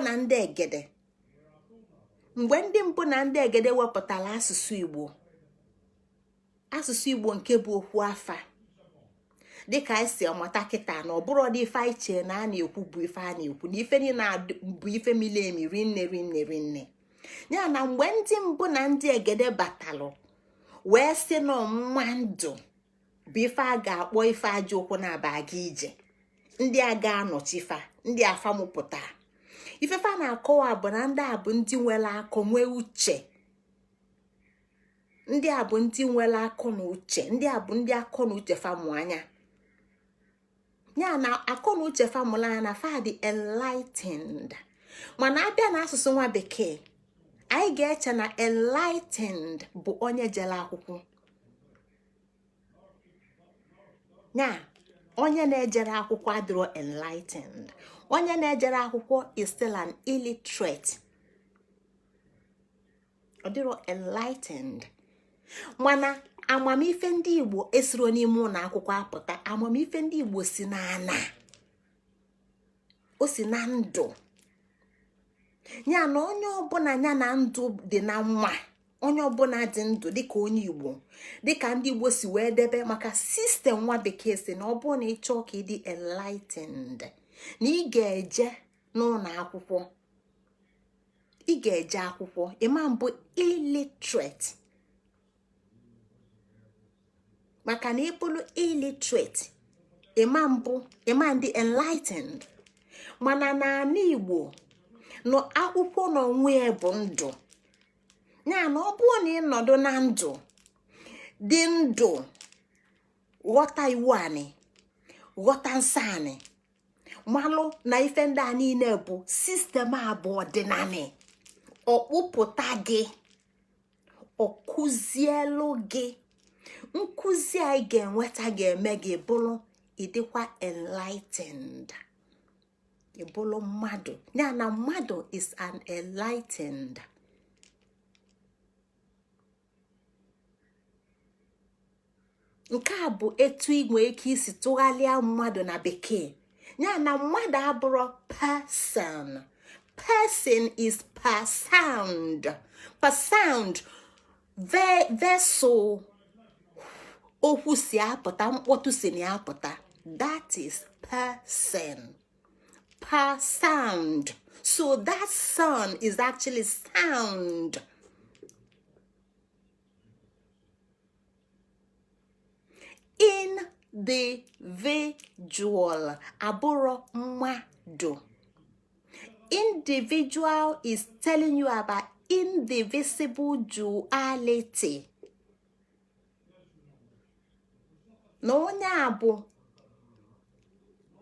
na ndị egede wepụtara asụsụ Igbo, asụsụ Igbo nke bụ okwu afa, dịka anyị si amata kịta, na ọ bụrụ dị ife anyị chee na a na-ekwu bụ ife a na-ekwu, na ife niile bụ ife mili emi rinne rinne rinne. Ya na mgbe ndị mbụ na ndị egede batalụ wee sị na ọmụma ndụ bụ ife a ga-akpọ ife aja ụkwụ na-aba aga ije, ndị a ga-anọchifa, ndị afa mụpụta ifefe a na-akọwa bụ na ndị a bụ ndị nwere akọ, nwee uche. Ndị a bụ ndị nwere akọ na uche. Ndị a bụ ndị akọ na uche famụ anya. Ya na akọ na uche famụla anya na fa dị enlightened. Mana abịa na asụsụ nwa bekee, anyị ga-eche na enlightened bụ onye jere akwụkwọ. Ya onye na-ejere akwụkwọ adịrọ enlightened. Onye na-ejere akwụkwọ is still an illiterate, ọ dịrọ enlightened. Mana amamife ndị Igbo esiro n'ime ụlọ akwụkwọ apụta. Amamife ndị Igbo si n'ana, o si na ndụ. Ya na onye ọbụla ya na ndụ dị na mma, onye ọbụla dị ndụ dịka onye Igbo, dịka ndị Igbo si wee debe, maka system nwa bekee si na ọ bụrụ na ị chọọ ka ị dị enlightened, na ị ga-eje n'ụlọ akwụkwọ, ị ga-eje akwụkwọ, ịma mbụ illiterate. Maka na ịbụrụ illiterate, ịma mbụ, ịma ndị enlightened. Mana n'ala Igbo nọ, akwụkwọ n'onwe ya bụ ndụ. Ya na ọ bụrụ na ịnọdụ na ndụ dị ndụ, ghọta iwu anị, ghọta nsọ anị, malụ na ife ndị a niile bụ system abụọ ọdịnanị, ọkpụpụta gị, ọkụzielu gị nkụzi anyị ga-enweta, ga-eme gị bụrụ ịdịkwa enlightened, ịbụrụ mmadụ. Ya na mmadụ is an enlightened. Nke a bụ etu ị nwee ike isi tụgharịa mmadụ na bekee. Ya na mmadụ abụrụ person. Person is per sound, per sound vessel okwu si apụta, mkpọtụ si na ya apụta. That is person, per sound. So that sound is actually sound. Individual abụrụ mmadụ. Individual is telling you about indivisible duality, na onye a bụ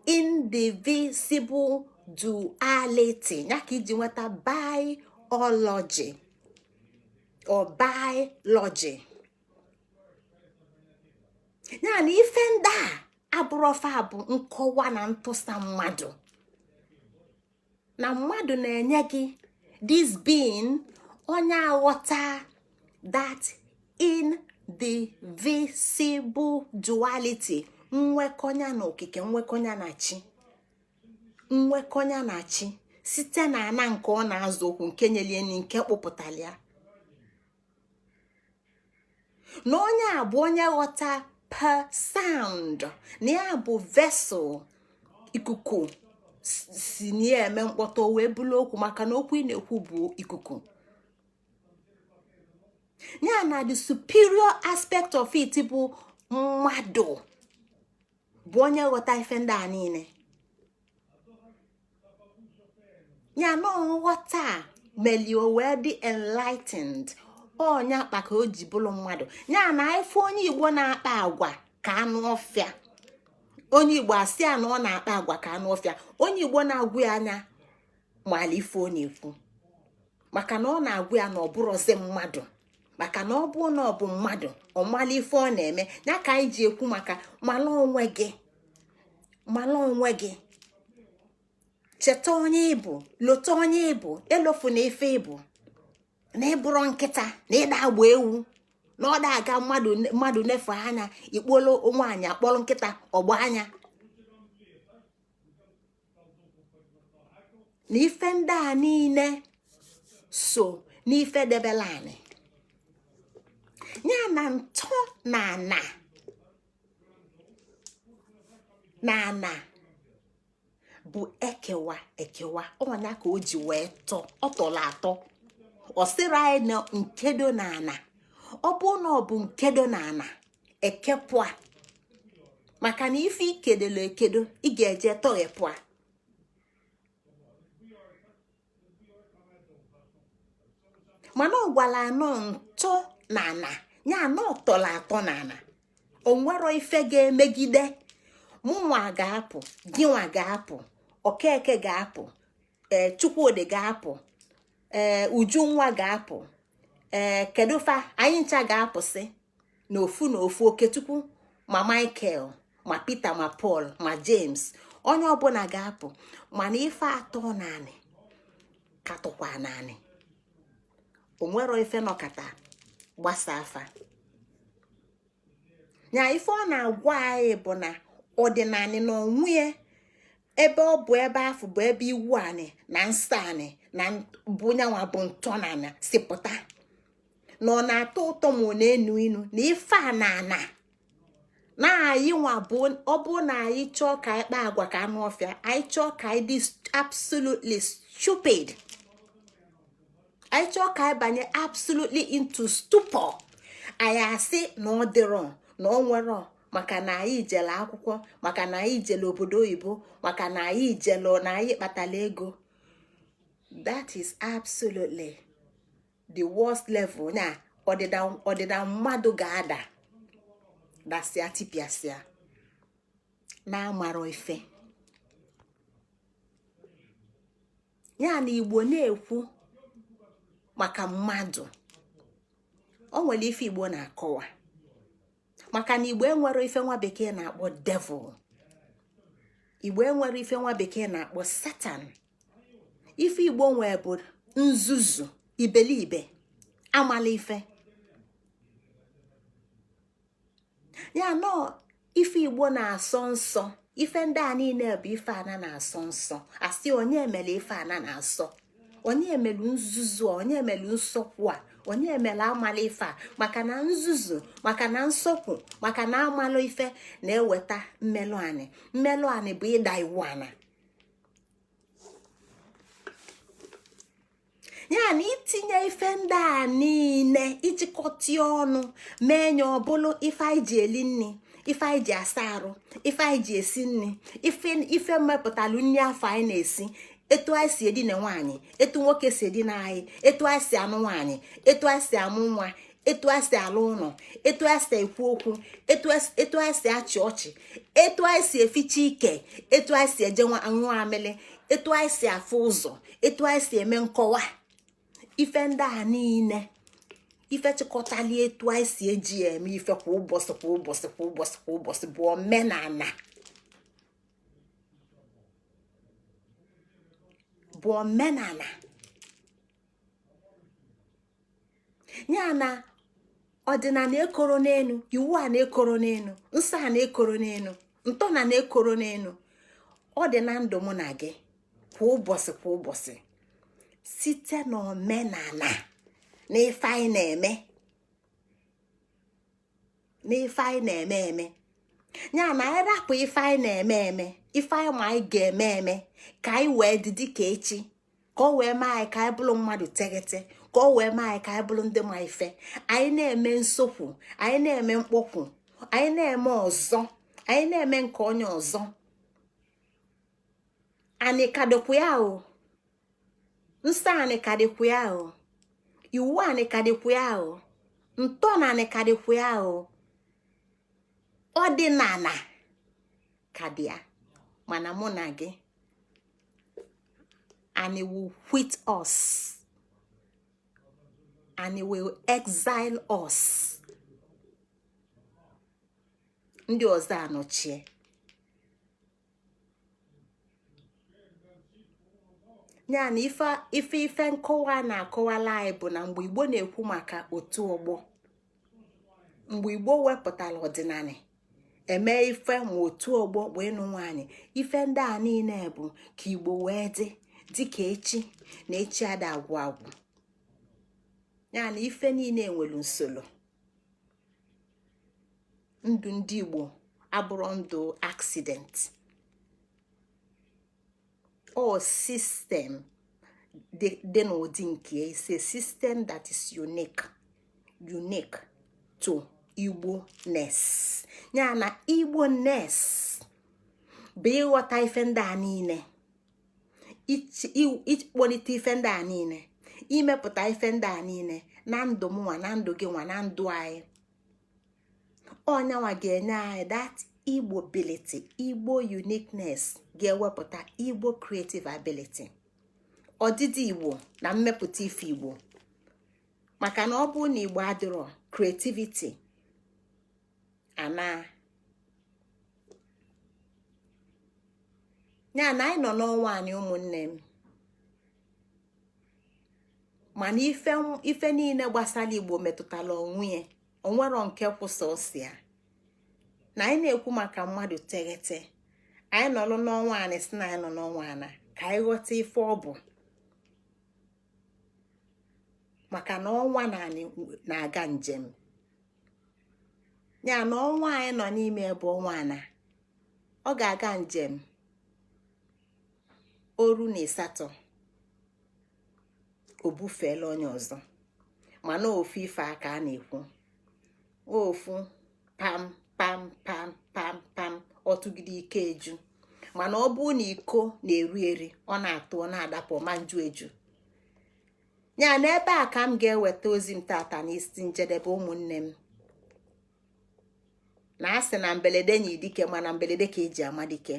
indivisible duality, ya ka iji nweta biology or biology. Ya na ife ndị a abụrọfa bụ nkọwa na ntụsa mmadụ, na mmadụ na-enye gị this being, onye aghọta that indivisible duality, nwekọnya na okike, nwekọnya na chi, nwekọnya na chi site na ana nke ọ na-azụ okwu, nke nyelie nke kpụpụtara ya. Na onye a bụ onye ghọta per sound, na ya bụ vessel ikuku si na ya eme mkpọtụ wee bụrụ okwu, maka na okwu ị na-ekwu bụ ikuku. Ya na the superior aspect of it bụ mmadụ bụ onye ghọta ife ndị a niile. Ya na nghọta a melio wee dị enlightened. Ọ nya kpa ka o ji bụrụ mmadụ. Ya na ife onye Igbo na-akpa agwa ka anụ ọfịa, onye Igbo asị ya na ọ na-akpa agwa ka anụ ọfịa, onye Igbo na-agwa ya anya mala ife ọ na-ekwu, maka na ọ na-agwa ya na ọ bụrọzi mmadụ, maka na ọ bụ na ọ bụ mmadụ, ọ mala ife ọ na-eme. Ya ka anyị ji ekwu maka mala onwe gị, mala onwe gị, cheta onye ị bụ, lota onye ị bụ, elofuna ife ị bụ, na ịbụrụ nkịta, na ịda agba ewu, na ọ da-aga mmadụ nefe anya ikpolu nwaanyị akpọrọ nkịta ọgba anya. Na ife ndị a niile so n'ife debela anyị. Ya na ntọ na ana na ana bụ ekewa ekewa. Ọ nya ka o ji wee tọọ, ọ tọrọ atọ. Ọ sịrị anyị na nkedo na ana, ọ bụ na ọ bụ nkedo na ana ekepụa, maka na ife ikedolo ekedo ị ga-eje tọghepụa. Mana ọ gwara anọ ntọ na ana, ya na ọ tọrọ atọ na ana, o nwerọ ife ga-emegide. Mụnwa ga-apụ, gịnwa ga-apụ, Okeke ga-apụ, ee Chukwudị ga-apụ, ee Ujunwa ga-apụ, ee kedufa anyị ncha ga-apụsị na ofu na ofu. Okechukwu ma Michael ma Peter ma Paul ma James, onye ọbụla ga-apụ. Mana ife atọ naanị katụkwa naanị, o nwero ife nọkata gbasa afa ya. Ife ọ na-agwa anyị bụ na ọdịnanị na onwe ebe ọ bụ, ebe afụ bụ ebe iwu anị na nsọ anị na bụ nyanwa bụ ntọnana si pụta, na ọ na-atọ ụtọ ma ọ na-enu inu, na ife a na ana na anyị nwa bụ. Ọ bụ na anyị chọọ ka anyị kpaa agwa ka anụ ọfịa, anyị chọọ ka anyị dị absolutely stupid, anyị chọọ ka anyị banye absolutely into stupor, anyị asị na ọ dịrọ, na ọ nwere, maka na anyị jele akwụkwọ, maka na anyị jele obodo oyibo, maka na anyị jele na anyị kpatara ego. That is absolutely the worst level na ọdịda mmadụ ga-ada, dasịa, tipịasịa, na-amarọ ife. Ya na Igbo na-ekwu maka mmadụ, o nwere ife Igbo na-akọwa, maka na Igbo enwere ife nwa bekee na-akpọ devil, Igbo enwere ife nwa bekee na-akpọ Satan. Ife Igbo nwee bụ nzuzu, ibelibe, amala ife. Ya nọ ife Igbo na-asọ nsọ, ife ndị a niile bụ ife ana na-asọ nsọ. Asị onye emere ife ana na-asọ, onye emelu nzuzu a, onye emelu nsọkwu a, onye emelu amala ife a, maka na nzuzu, maka na nsọkwu, maka na amalụ ife na-eweta mmelụ anị. Mmelụ anị bụ ịda iwu ana. Ya na itinye ife ndị a niile, ijikọta ọnụ mee nya ọ bụlụ ife anyị ji eli nri, ife anyị ji asa arụ, ife anyị ji esi nri, ife mepụtalụ nri afụ anyị na-esi, etu anyị si edina nwaanyị, etu nwoke si edina anyị, etu anyị si anụ nwaanyị, etu anyị si amụ nwa, etu anyị si alụ ụlọ, etu anyị si ekwu okwu, etu anyị si achị ọchị, etu anyị si eficha ike, etu anyị si eje ṅụọ amịlị, etu anyị si afụ ụzọ, etu anyị si eme nkọwa, ife ndị a niile, ife chịkọtali etu anyị si eji ya eme ife kwa ụbọchị, kwa ụbọchị, kwa ụbọchị, kwa ụbọchị, bụ omenala, bụ omenala. Ya na ọdịnala ekoro n'elu, iwu a na-ekoro n'elu, nsọ a na-ekoro n'elu, ntọna na-ekoro n'elu. Ọ dị na ndụ mụ na gị kwa ụbọchị, kwa ụbọchị, site n'omenala na ife anyị na-eme, n'ife anyị na-eme eme. Ya na anyị rapụ ife anyị na-eme eme, ife anyị ma anyị ga-eme eme, ka anyị wee dị dịka echi, ka ọ wee mee anyị ka anyị bụrụ mmadụ teghete, Ka ọ wee mee anyị ka anyị bụrụ ndị ma ife. Anyị na-eme nsokwu, anyị na-eme mkpọkwu, anyị na-eme ọzọ, anyị na-eme nke onye ọzọ. Anyị kadịkwa ya o, nsọ anyị kadịkwa ya o, iwu anyị kadịkwa ya o, ntọala anyị kadịkwa ya o, ọdịnala ka dị ya. Mana mụ na gị, and he will quit us and he will exile us. Ndị ọzọ anọchie. Ya na ife nkọwa na-akọwala anyị bụ na mgbe Igbo na-ekwu maka otu ọgbọ, mgbe Igbo wepụtara ọdịnala eme ife ma otu ọgbọ bụ ịnụ nwaanyị, ife ndị a niile bụ ka Igbo wee dị dịka echi na echi ada agwụ agwụ. Ya na ife niile nwere usoro. Ndụ ndị Igbo abụrụ ndụ accident or system dị n'ụdị nke is a system that is unique, unique to Igbo-ness. Ya na Igbo-ness bụ ịghọta ife ndị a niile, ịkpọlite ife ndị a niile, imepụta ife ndị a niile na ndụ m nwa, na ndụ gị nwa, na ndụ anyị. Ọnyanwa ga-enye anyị that Igbo ability, Igbo uniqueness, ga-ewepụta Igbo creative ability, ọdịdị Igbo na mmepụta ife Igbo. Maka na ọ bụrụ na Igbo adịrọ, creativity ana. Ya na anyị nọ n'ọnwa anyị, ụmụnne m, mana ife niile gbasara Igbo metụtara onwe ya. Onwero nke kwụsa ọsịa na anyị na-ekwu maka mmadụ teghete. Anyị nọrọ n'ọnwa anyị, si na anyị nọ n'ọnwa ana ka anyị ghọta ife ọ bụ, maka na ọnwa na anyị na-aga njem. Ya na ọnwa anyị nọ n'ime bụ ọnwa ana, ọ ga-aga njem 18, o bufeela onye ọzọ. Mana ofu ife aka a na-ekwu, ofu pam pam pam pam pam, ọtụgide ike eju. Mana ọ bụrụ na iko na-eri eri, ọ na-atụ, ọ na-adapụ, ma nju eju. Ya na ebe a ka m ga-eweta ozi m tata n'isi njedebe, ụmụnne m. Na a sị na mbelede nyi dike, mana mbelede ka eji ama dike.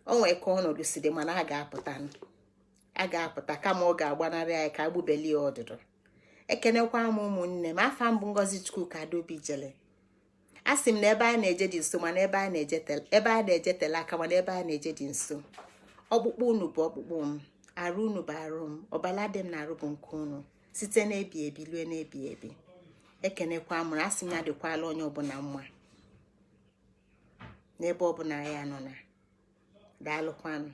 O nwee ka ọnọdụ si dị, mana a ga-apụta, a ga-apụta, kama ọ ga-agbanarị anyị ka agbụbelie ọdụdụ. Ekenekwa m ụmụnne m. Afa mbụ Ngozi Chukwuka Adaobi jele. A sị m na ebe anyị na-eje dị nso, mana ebe anyị na-eje tele aka, mana ebe anyị na-eje dị nso. Ọkpụkpụ unu bụ ọkpụkpụ m, arụ unu bụ arụ m, ọbala dị m na arụ bụ nke unu, site n'ebi ebi lue n'ebi ebi. Ekenekwa m. Asị m ya dịkwala onye ọbụla mma n'ebe ọbụla ya nọ. Na daalụkwanụ.